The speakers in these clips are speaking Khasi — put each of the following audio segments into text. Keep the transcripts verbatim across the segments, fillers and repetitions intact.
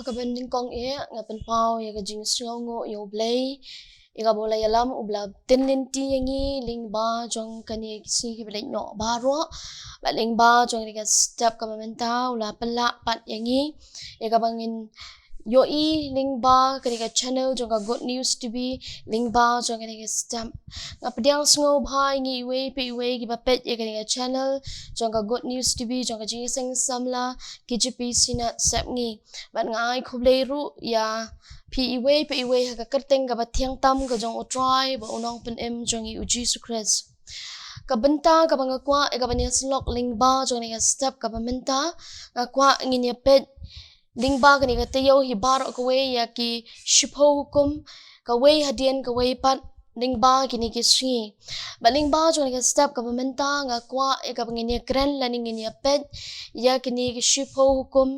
Kaba nyngkong eh nga pynpaw ïa ka jingsngewnguh ïa U Blei, ïa kaba u la ïalam, u ba la pynlynti ïa ngi lyngba jong kane ka sngi kaba leit noh baroh. Bad lyngba jong kane ka step kaba mynta u la pynlah pat ïa ngi, ïa kaba ngin ïohi lyngba kane ka channel jong ka Good News T V, lyngba jong kane ka step. Nga pdiang sngewbha ïa ngi iwei pa iwei kiba peit ïa kane ka channel jong ka Good News T V, jong ka Jingïaseng Samla K J P Synod Sepngi. Bad nga ai khublei ruh ïa phi iwei pa iwei ha ka kyrteng kaba thiang tam ka jong U Trai bad U Nongpynim jong ngi U Jisu Khrist. Ka bynta kaba nga kwah ïa kaba nïasyllok lyngba jong kane ka step kaba mynta, nga kwah ngin ïa peit lyngba kane ka taïew hi baroh kawei ïa ki shiphew hukum, kawei hadien kawei pat lyngba kine ki sngi. Bad lyngba jong kane ka step kaba mynta nga kwah ïa kaba ngin ïa kren lane ngin ïa peit ïa kine ki shiphew hukum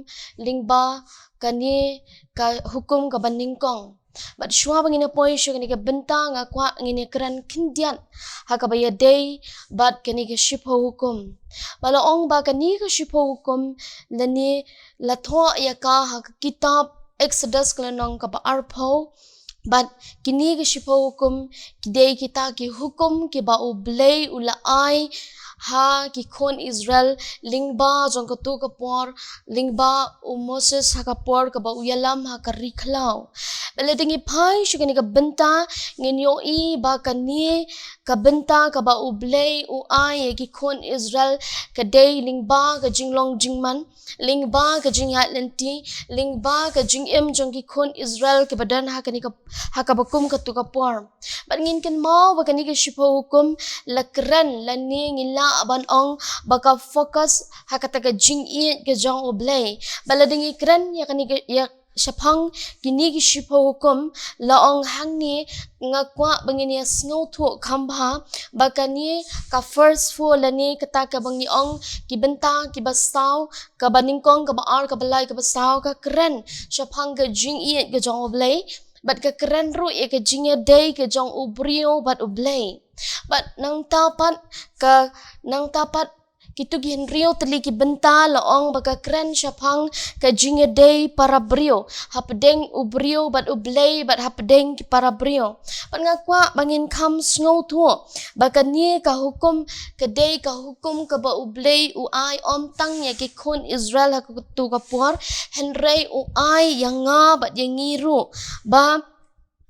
lyngba kane ka hukum kaba nyngkong. Bad shuwa ba ngin ïa poi sha kane ka bynta nga kwah ngin ïa kren khyndiat ha kaba ïadei bad kane ka shiphew hukum. Ba la ong ba kane ka shiphew hukum lane la thoh ïa ka ha ka kitab Exodus ka lynnong kaba arphew. Bad kine ki shiphew hukum ki dei kita ki hukum kiba U Blei u la ai ha ki khun Israel lyngba jong kato ka por, lyngba u Moses ha ka por kaba u ïalam ha ka ri khlaw. Bad lada ngi phai sha kane ka bynta ngin ïohi ba kane ka bynta kaba U Blei u ai ïa ki khun Israel ka dei lyngba ka jinglong jingman, lyngba ka jingïaid lynti, lyngba ka jingim jong ki khun Israel kiba don ha kane ka, ha kaba kum kato ka por. Bad ngin kynmaw ba kane ka shiphew hukum la kren lane ngi lah ban ong ba ka focus ha kata ka jingïeit ka jong U Blei. Bad lada ngi kren ïa kane ka, ïa shaphang kine ki shiphew hukum, la ong hangne, nga kwah ba ngin ïa sngewthuh kham bha ba kane ka first four lane kata kaba ngi ong ki bynta kiba saw, kaba nyngkong, kaba ar, kaba lai, kaba saw, ka kren shaphang ka jingïeit ka jong U Blei, bad ka kren ruh ïa ka jingïadei ka jong u briew bad U Blei. Bad nangta pat ka, nangta pat kito ki hynriew tylli ki bynta la ong ba ka kren shaphang ka jingïadei para briew hapdeng u briew bad U Blei bad hapdeng ki para briew. Bad nga kwah ba ngin kham sngewthuh ba kane ka hukum ka dei ka hukum kaba U Blei u ai ym tang ïa ki khun Israel ha kato ka por, hynrei u ai ïa nga bad ïa ngi ruh, ba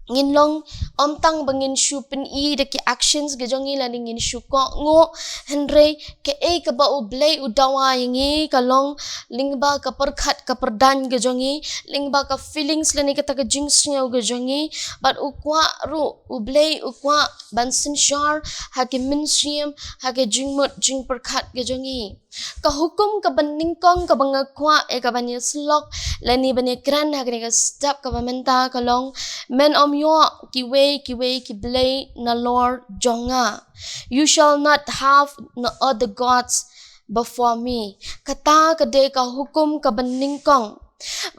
ngin long, ym tang ba ngin shu pyni da ki actions ka jong ngi lane ngin shu kohnguh, hynrei kaei kaba U Blei u dawa ïa ngi ka long lyngba ka pyrkhat ka pyrdaiñ ka jong ngi, lyngba ka feelings lane kata ka jingsngew ka jong ngi, bad u kwah ruh, U Blei u kwah ban synshar ha ki mynsiem, ha ki jingmut jingpyrkhat ka jong ngi. Ka hukum kaba nyngkong kaba nga kwah ïa kaba ngi ïa syllok lane ba ngi ïa kren ha kane ka step kaba mynta ka long, men ym ïoh kiwei kiwei ki blei nalor jong nga. You shall not have no other gods before me. Kata ka dei ka hukum kaba nyngkong.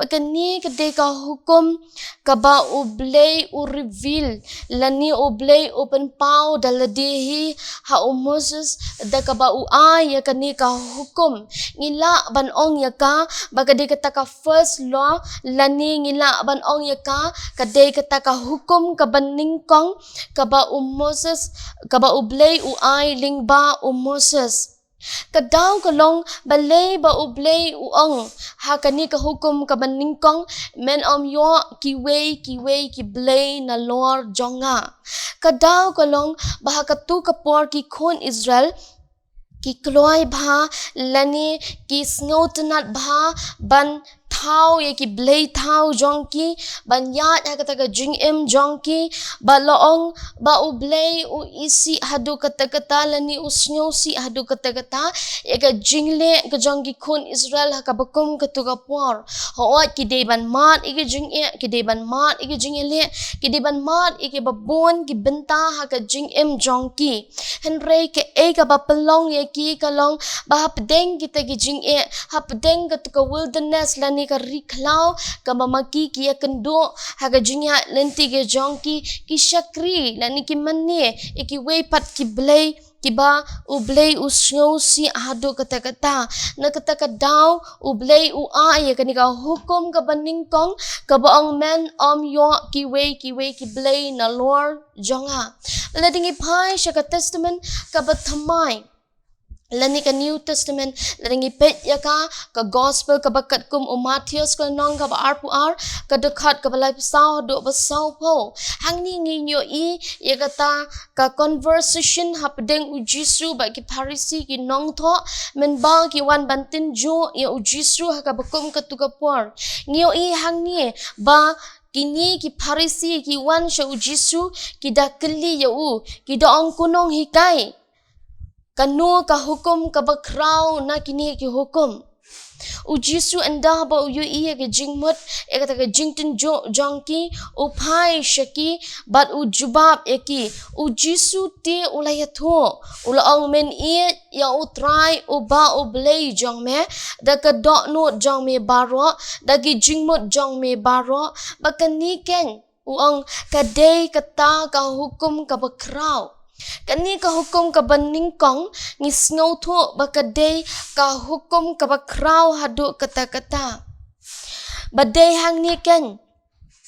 Ba kane ka dei ka hukum kaba U Blei u reveal lane U Blei u pynpaw da lade hi ha u Moses, da kaba u ai ïa kane ka hukum. Ngi lah ban ong ïa ka ba ka dei kata ka first law, lane ngi lah ban ong ïa ka ka dei kata ka hukum kaba nyngkong kaba u Moses, kaba U Blei u ai lyngba u Moses. Ka daw ka long balei ba U Blei u ong ha kane ka hukum kaba nyngkong, men ym ïoh kiwei kiwei ki blei nalor jong nga. Ka daw ka long ba ha kato ka por ki khun Israel ki kloi bha lane ki sngewtynnat bha ban thaw ïa ki blei thaw jong ki, ban ïaid ha kata ka jingim jong ki, ba la ong ba U Blei u isih haduh katta katta lane u sngewsih haduh katta katta ïa ka jingleh ka jong ki khun Israel ha kaba kum kato ka por. Hooid ki dei ban mad ïa ka jingeh, ki dei ban mad ïa ka jingïaleh, ki dei ban mad ïa kiba bun ki bynta ha ka jingim jong ki. Hynrei kaei kaba pynlong ïa ki ka long ba hapdeng kita ki jingeh, hapdeng kato ka wilderness lane ka ri khlaw, kaba ma ki ki ïakynduh ha ka jingïaid lynti ka jong ki, ki shakri lane ki mane ïa kiwei pat ki blei kiba U Blei u sngewsih haduh katta katta. Na kata ka daw U Blei u ai ïa kane ka hukum kaba nyngkong, kaba ong, men ym ïoh kiwei kiwei ki blei nalor jong nga. Lada ngi phai sha ka Testament kaba thymmai, lane ka New Testament, lada ngi peit ïa ka, ka Gospel kaba katkum u Mathaios, ka lynnong kaba arphew ar, ka dkhot kaba laiphew saw haduh ba sawphew. Hangne ngin ïohi ïa kata ka conversation hapdeng U Jisu bad ki Pharisi, ki nongthoh mynba ki wan ban tynjuh ïa U Jisu ha kaba kum katto ka por. Ngi ïohi hangne ba kine ki Pharisi ki wan sha U Jisu, ki da kylli ïa u, ki da ong, ko nonghikai, kano ka hukum kaba khraw na kine ki hukum? U Jisu, ynda ba u ïohi ïa ka jingmut, ïa kata ka jingtynjuh jong ki, u phai sha ki bad u jubab ïa ki. U Jisu te u la ïathuh, u la ong, men ïeit ïa U Trai uba U Blei jong me da ka dohnud jong me baroh, da ki jingmut jong me baroh. Bad kane keiñ, u ong, ka dei kata ka hukum kaba khraw. Kane ka hukum kaba nyngkong ngi sngewthuh ba ka dei ka hukum kaba khraw haduh katta katta. Ba dei hangne keiñ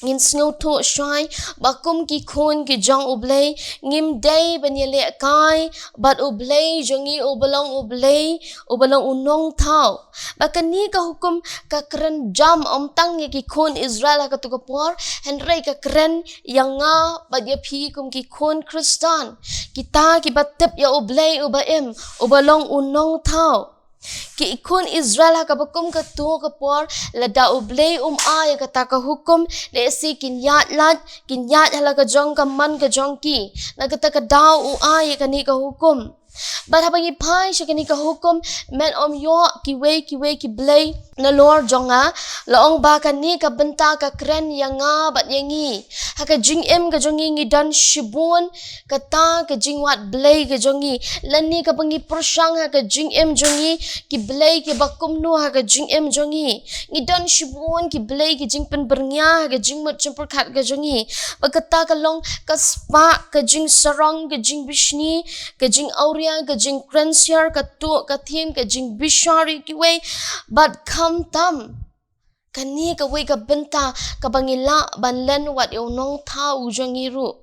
ngin sngewthuh shai ba kum ki khun ki jong U Blei, ngim dei ban ïalehkai bad U Blei jong ngi uba long U Blei, uba long u nongthaw. Ba kane ka hukum ka kren jam ym tang ïa ki khun Israel ha kato ka por, hynrei ka kren ïa nga bad ïa phi kum ki khun Khristan, kita kiba tip ïa U Blei uba im, uba long u nongthaw. Ki khun Israel ha kaba kum kato ka por, lada U Blei um ai ïa kata ka hukum, lehse kin ïaid lait, kin ïaid ha la ka jong ka man ka jong ki. Na kata ka daw u ai ïa kane ka hukum. Bad haba ngi phai sha kane ka hukum, men ym ïoh kiwei kiwei ki blei nalor jong nga, la ong ba kane ka bynta ka kren ïa nga bad ïa ngi. Ha ka jingim ka jong ngi ngi don shibun kata ka jingwad blei ka jong ngi, lane kaba ngi pyrshang ha ka jingim jong ngi, ki blei kiba kumno ha ka jingim jong ngi. Ngi don shibun ki blei, ki jingpynbyrngia ha ka jingmut jingpyrkhat ka jong ngi. Ba kata ka long ka spah, ka jingsarong, ka jingbishni, ka jingawria, ka jingkren siar, ka tuh ka thim, ka jingbishar ïa kiwei. Bad khamtam, kane kawei ka bynta kaba ngi lah ban len wat ïa u nongthaw u jong ngi ruh.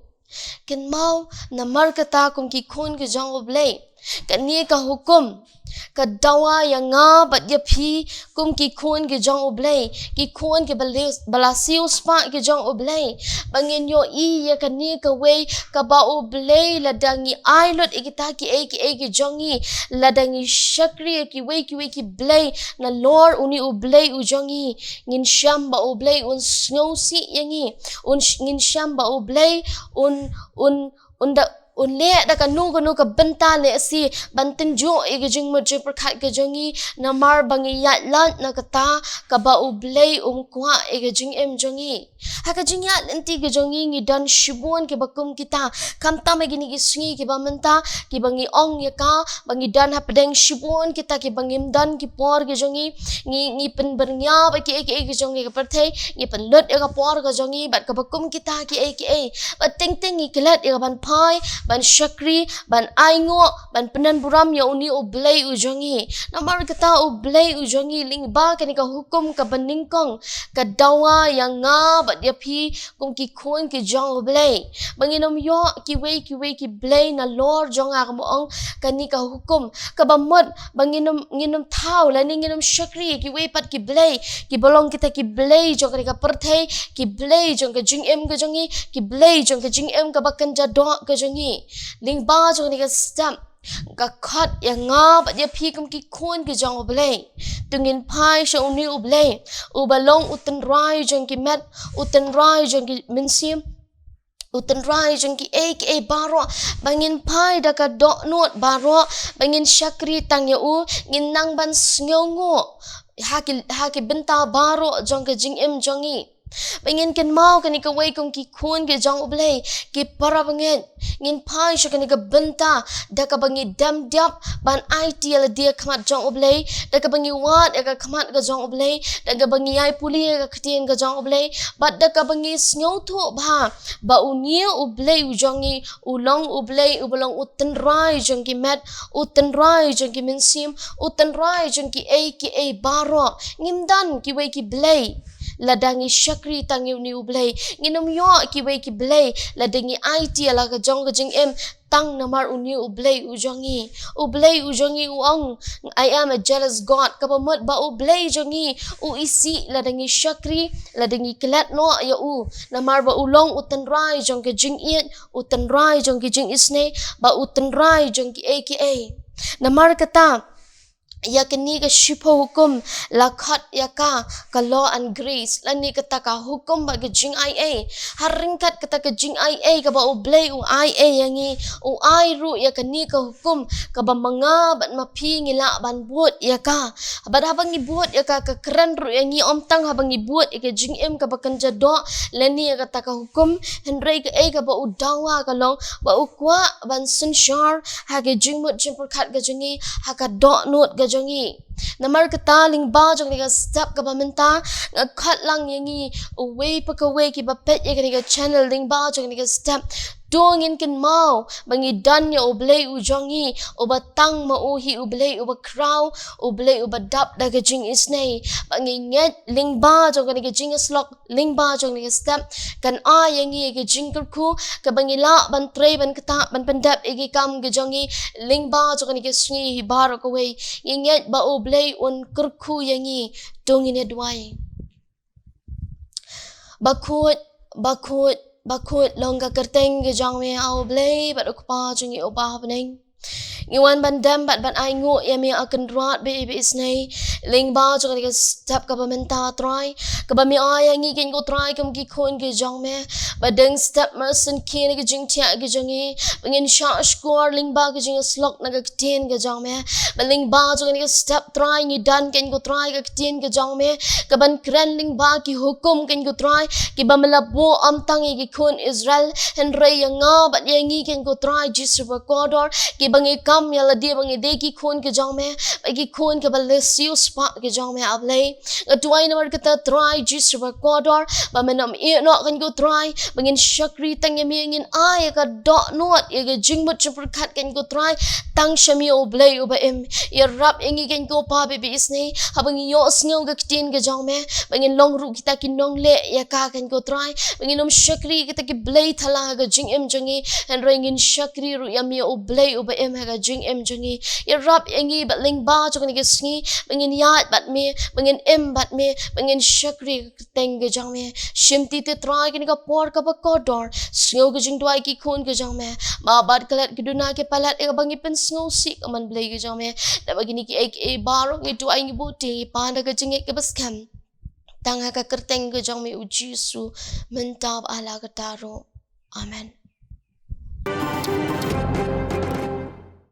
Kynmaw, namar kata kum ki khun ki jong U Blei, kane ka hukum ka dawa ïa nga bad ïa phi kum ki khun ki jong U Blei, ki khun kiba la siew spah ki jong U Blei. Ba ngin ïohi ïa kane kawei kaba U Blei, lada ngi ai lut ïa kita kiei kiei ki jong ngi, lada ngi shakri ïa kiwei kiwei ki blei nalor une U Blei u jong ngi, ngin shem ba U Blei un sngewsih ïa ngi. Un sh-, ngin shem ba U Blei un, un, un da, un leh da kano kano ka bynta lehse ban tynjuh ïa ka jingmut jingpyrkhat ka jong ngi, namar ba ngi ïaid lait na kata kaba U Blei um kwah ïa ka jingim jong ngi. Ha ka jingïaid lynti ka jong ngi ngi don shibun kiba kum kita. Khamtam ha kine ki sngi kiba mynta, kiba ngi ong ïa ka ba ngi don hapdeng shibun kita kiba ngim don ki por ki jong ngi, ngi, ngi pynbyrngia bad kiei kiei ki jong ngi ka pyrthei, ngi pynlut ïa ka por ka jong ngi bad kaba kum kita kiei kiei. Bad teng teng ngi klet ïa ka ban phai, ban shakri, ban ainguh, ban pyndonkam burom ïa une U Blei u jong ngi. Namar kata U Blei u jong ngi lyngba kane ka hukum kaba nyngkong ka dawa ïa nga bad ïa phi kum ki khun ki jong U Blei. Ba ngin ym ïoh kiwei kiwei ki blei nalor jong nga, kumba ong kane ka hukum. Kaba mut ba ngin ym, ngin ym thaw lane ngin ym shakri ïa kiwei pat ki blei, kiba long kita ki blei jong kane ka pyrthei, ki blei jong ka jingim ka jong ngi, ki blei jong ka jingim kaba kynja doh ka jong ngi. Lyngba jong kane ka step, ka khot ïa nga bad ïa phi kum ki khun ki jong U Blei. To ngin phai sha une U Blei uba long u tynrai jong ki met, u tynrai jong ki mynsiem, u tynrai jong kiei kiei baroh. Ba ngin phai da ka dohnud baroh, ba ngin shakri tang ïa u, ngin nang ban sngewnguh ha ki, ha ki bynta baroh jong ka jingim jong ngi. Ba ngin kynmaw kane kawei kum ki khun ki jong U Blei, ki para bangeit, ngin phai sha kane ka bynta da kaba ngi dem dap ban aiti ïa lade ha khmat jong U Blei, da kaba ngi wad ïa ka khmat ka jong U Blei, da kaba ngi ai pule ïa ka ktien ka jong U Blei, bad da kaba ngi sngewthuh bha ba une U Blei u jong ngi u long U Blei uba long u tynrai jong ki met, u tynrai jong ki mynsiem, u tynrai jong kiei kiei baroh. Ngim don kiwei ki blei lada ngi shakri tang ïa une U Blei. Ngin ym ïoh kiwei ki blei lada ngi aiti ïa la ka jong ka jingim tang namar une U Blei u jong ngi. U Blei u jong ngi u ong, "I am a jealous God." Kaba mut ba U Blei jong ngi u isih lada ngi shakri, lada ngi klet noh ïa u. Namar ba u long u tynrai jong ka jingïeit, u tynrai jong ki jingisynei, bad u tynrai jong kiei kiei. Namar kata, ïa kane ka shiphew hukum la khot ïa ka ka law and grace, lane kata ka hukum bad ka jingaiei. Ha ryngkat kata ka jingaiei kaba U Blei u aiei ïa ngi, u ai ruh ïa kane ka hukum kaba ma nga bad ma phi ngi lah ban bud ïa ka. Bad haba ngi bud ïa ka, ka kren ruh ïa ngi ym tang haba ngi bud ïa ka jingim kaba kynja doh lane ïa kata ka hukum, hynrei kaei kaba u dawa ka long ba u kwah ban synshar ha ka jingmut jingpyrkhat ka jong ngi, ha ka dohnud ka jong ngi. Namar kata lyngba jong kane ka step kaba mynta, nga khot lang ïa ngi uwei pa kawei kiba peit ïa kane ka channel lyngba jong kane ka step. To ngin kynmaw ba ngi don ïa U Blei u jong ngi, uba tang ma u hi U Blei uba khraw, U Blei uba dap da ka jingisynei. Ba ngi ngeit lyngba jong kane ka jingïasyllok, lyngba jong kane ka step, kan ai ïa ngi ïa ka jingkyrkhu kaba ngi lah ban trei ban ktah ban pyndep ïa ki kam ka jong ngi lyngba jong kane ka sngi hi baroh kawei. Ngi ngeit ba U Blei un kyrkhu ïa ngi. To ngin ïa duwai. Bakhuid, bakhuid, bakhuid long ka kyrteng ka jong me, A U Blei, bad U Kpa jong ngi uba ha bneng. Ngi wan ban dem bad ban ainguh ïa me, A Kynrad ba ïeit ba isynei. Lyngba jong kane ka step kaba mynta, Trai, kaba me ai ïa ngi, kynrad ko Trai, kum ki khun ki jong me. Ba dang step mar syn ki na ka jingthiah ka jong ngi, ba ngin shah shkor lyngba ka jingïasyllok na ka ktien ka jong me. Ba lyngba jong kane ka step, Trai, ngi don, kynrad ko Trai, ka ktien ka jong me, kaban kren lyngba ki hukum, kynrad ko Trai, kiba me la buh ym tang ïa ki khun Israel, hynrei ïa nga bad ïa ngi, kynrad ko Trai Jisu bakordor, kiba ngi kam ïa lade ba ngi dei ki khun ki jong me, ba ki khun kiba la siew spah ki jong me, A Blei. Nga duwai namar kata, Trai Jisu bakordor, ba men ym ïeh noh, kynrad ko Trai, ba ngin shakri tang ïa me, ngin ai ïa ka dohnud, ïa ka jingmut jingpyrkhat, kynrad ko Trai, tang sha me, U Blei uba im. Ïarap ïa ngi, kynrad ko Pa ba ïeit ba isynei, haba ngi ïohsngew ka ktien ka jong me, ba ngin long ruh kita ki nongleh ïa ka, kynrad ko Trai, ba ngin ym shakri kita ki blei thala ha ka jingim jong ngi, hynrei ngin shakri ruh ïa me, U Blei uba im, ha ka jingim jong ngi. Ïarap ïa ngi bad lyngba jong kane ka sngi, ba ngin ïaid bad me, ba ngin im bad me, ba ngin shakri ka kyrteng ka jong me. Shim ti te, Trai, kane ka por kaba kordor, sngew ka jingduwai ki khun ki jong me. Map bad klet, ki duna ki palat ïa kaba ngi pynsngewsih, ko Khun Blei ka jong me. Naba kine kiei kiei baroh ngi duwai, ngi buh ti, ngi pan da ka jingngeit kaba skhem. Tang ha ka kyrteng ka jong me, U Jisu, mynta bad hala katta ruh. Amen.